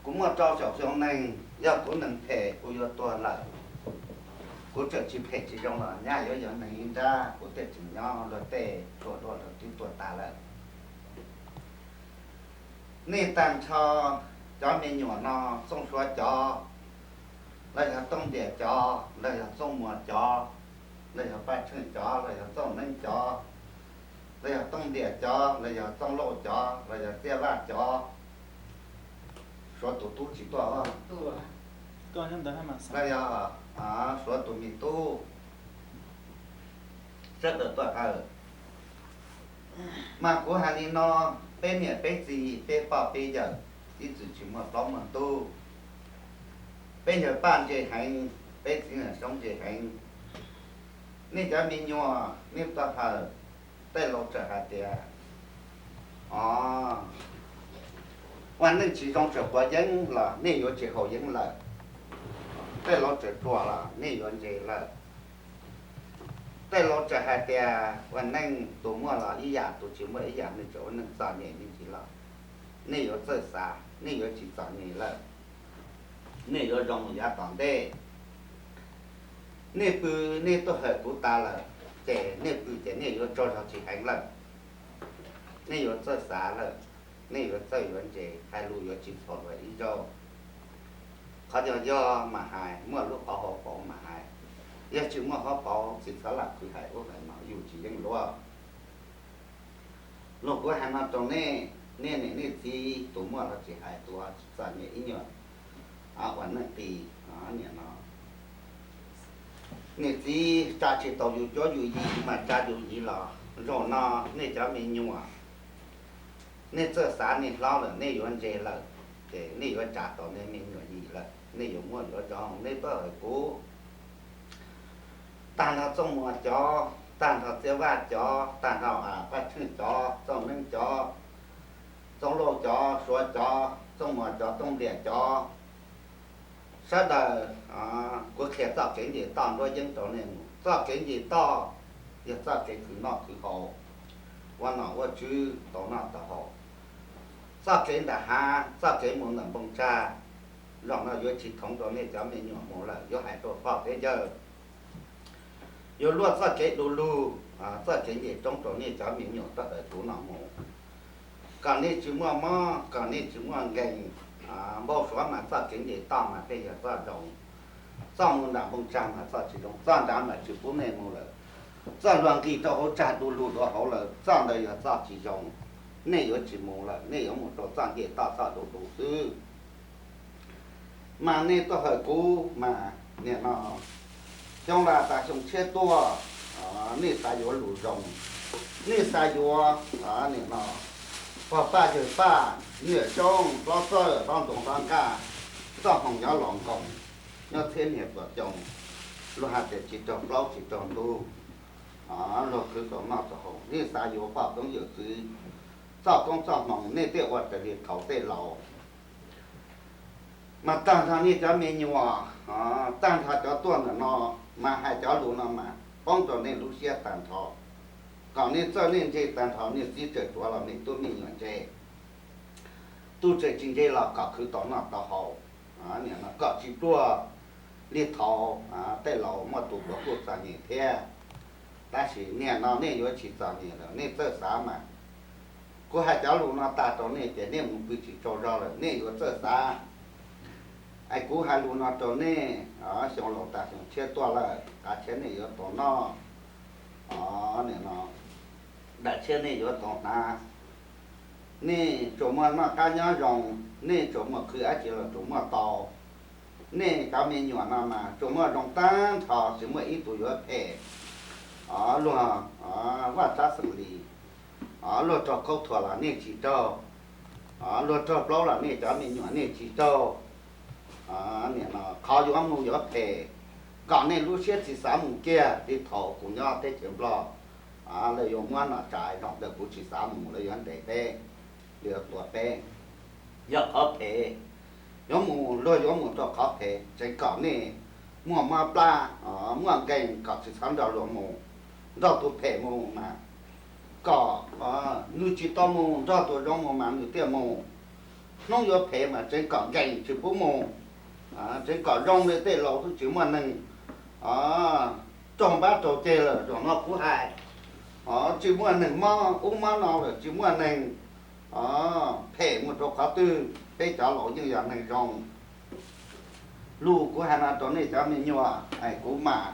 Kuv muaj rau caum xyoo neeg, yog kuv neeg phem kuv yuav tuag lawm. Kuv tseem tsis phem tsis zoo los nyaj yuav yog neeg ib nrab, kuv thiaj tseem nyob, luag tej tuag dua luag twb tuag tas lawm. Nej tag nrho cov me nyuam no, Txooj Suav cov, los yog Tooj Ntiam cov, los yog Txooj Muas cov, los yog Paj Tsheej cov, los yog Txooj Neeb cov, los yog Tooj Ntiam cov, los yog Txooj Lauj cov, los yog Txiaj Vaj cov, Suav tus tub tsis tuaj, los yog Suav tus me tub, sawv daws tuaj hawm. Mas kuv hais li no, peb niam peb txiv, peb poj peb yawm, ib txwm tsis muaj plaub muaj ntug. Peb yawg Paj ntse heev, peb txiv Soob ntse heev. Nej cov me nyuam, nej tuaj hawm, tej laus txawm hais tias, o, ua neej tsis zoo tseem quav yeeb los nej yuav tsis haus yeeb lawm. Tej laus txawm tsuas los nej yuav ntse lawm. Tej laus txawm hais tias ua neej tus muaj los ib yam, tus tsis muaj ib yam, nej tseem ua neej txom nyem me ntsis los nej yuav txawj xav, nej yuav tsis txom nyem lawm. Nej yuav zoo mus yav tom ntej. Nej pw, nej tuaj hawm kuv tas lawm, ces nej pw ces nej yuav tsaug zog tsis heev lawm. Nej yuav txawj xav lawm, nej yuav txawj yuav ntse, hais lus yuav tsis txhaum luag ib zaug. Qhov yog yog mas hais, muaj lub qhov hauv paus mas hais, yog tsis muaj hauv paus tsis txhob lam khwv hais ub hais no, yus tsis yeej luag. Luag kuv hais no rau nej, nej niam nej txiv, tus muaj los tsis hais, tus txom nyem ib nyuag ua neej qis, niam no, niam txiv tsa tsis tau yus cuab yus yig mas tsa yus yig los. Zaum no nej cov me nyuam, nej txawj xav, nej hlob lawm, nej yuav ntse lawm, ces nej yuav tsa tau nej me nyuam yig lawm, nej yuav muaj yuav zoo. Nej tuaj hawm kuv, tag nrho Txooj Muas cov, tag nrho Txiaj Vaj cov, tag nrho Paj Tsheej cov, Txooj Neeb cov, Txooj Lauj cov, Suav cov, Txooj Muas cov, Tooj Ntiam cov, sawv daws, kuv qhia txoj kev nce toj nruab yeeb rau nej mus. Txoj kev nce toj yog txoj kev khwv noj khwv haus, ua nom ua tswv, tau noj tau haus. Txoj kev nram hav, txoj kev mus ntawm npoo tsag, zaum no yuav tsis thoov rau nej cov me nyuam mus lawm, yuav hais rau pog thiab yawg. Yuav luaj txoj kev du lug, txoj kev nce roob rau nej cov me nyuam tuaj hawm kuv no mus, kom nej tsis muaj mob, kom nej tsis muaj nkees. Npau suav mas txoj kev nce toj mas thiaj yog txoj zoo, txoj mus nram npoo tsag mas txoj tsis zoo, txoj nrad mas tsis pub nej mus lawm. Txoj luag nqis rau hauv tsag du lug rau hauv lawm, txoj ntawd yog txoj tsis zoo, nej yuav tsis mus lawm, nej yuav mus rau txoj nce toj txoj du lug xwb. Mas nej tuaj hawm kuv mas, nim no xyoo los tas xyoo tshiab tuaj, nej xav yuav lus zoo, nej xav yuav, nim no pog Paj yawg Paj, niam Soob, hlob Txawj, hlob Ntxoov, hlob Nkaj, txoj hmoov nyob los nkoos, nyob txhiab niag tuam coo, luag hais tias tsis raug plaub tsis raug ntug, luag khwv tau noj tau haus. Nej xav yuav poj koob yawm txwv txoj koob txoj hmoov, nej thiaj ua raws li thaud tej laus. Mas tag nrho nej cov me nyuam, tag nrho cov tuaj ntawm no, mas hais cov lus no mas poob rau nej lub siab tag nrho, kom nej txawj nej ntse tag nrho. Niag txiv tseem ruam los me tub me nyuam ntse, tus tseem tsis ntse los kom khwv tau noj tau haus, kom tsis pluag li thaud. Tej laus muaj tus pluag kuj txom nyem thiab, tab sis nim no nej yuav tsis txom nyem lawm, nej txawj xav mas. Kuv hais cov lus no tag rau nej ces nej mus pw tsis tsaug zog lawm, nej yuav txawj xav. Es kuv hais lus no rau nej, xyoo laus tas xyoo tshiab tuaj lawm, daim tshiab nej yuav tau noj, nim no daim tshiab nej yuav tau hnav. Nej tsuas muaj noj qab nyob zoo, nej tsuas muaj khwv dab tsi los tsuas muaj tau. Nej cov me nyuam no mas tsuas muaj zoo tag nrho, tsis muaj ib tug yuav phem. Luag vaj tsab xeem li, luag raug khaub thuas los nej tsis raug, luag raug plaub los nej cov me nyuam nej tsis raug. Nim no qhov yuav mus yuav phem, kom nej lub siab tsis xav mus kiag li thaud kuv nyob teb chaws Nplog, lawv yuav muab nom tsa zoo ntawm kuv tsis xav mus, lawv yuav ntes peb, lawv yuav tua peb. Yog qhov phem yuav mus, luag yuav mus rau qhov phem, tseem kom nej muaj mob plab, muaj nkeeg, kom tsis txhob nrog luag mus, nrog tus phem mus mas, kom nws tsis tau mus, nrog tus zoo mus mas nws thiaj mus. Hnub yuav phem mas tseev kom nkees tsis pub mus, tseev kom zoo li tej laus xwb tsis muaj neeg raug npab raug ceg lawm. Zaum no kuv hais, tsis muaj neeg mob ub mob no lawm, tsis muaj neeg phem mus rau qhov twg, peb cov laus yeej yog neeg zoo. Lus kuv hais no rau nej cov me nyuam, kuv mas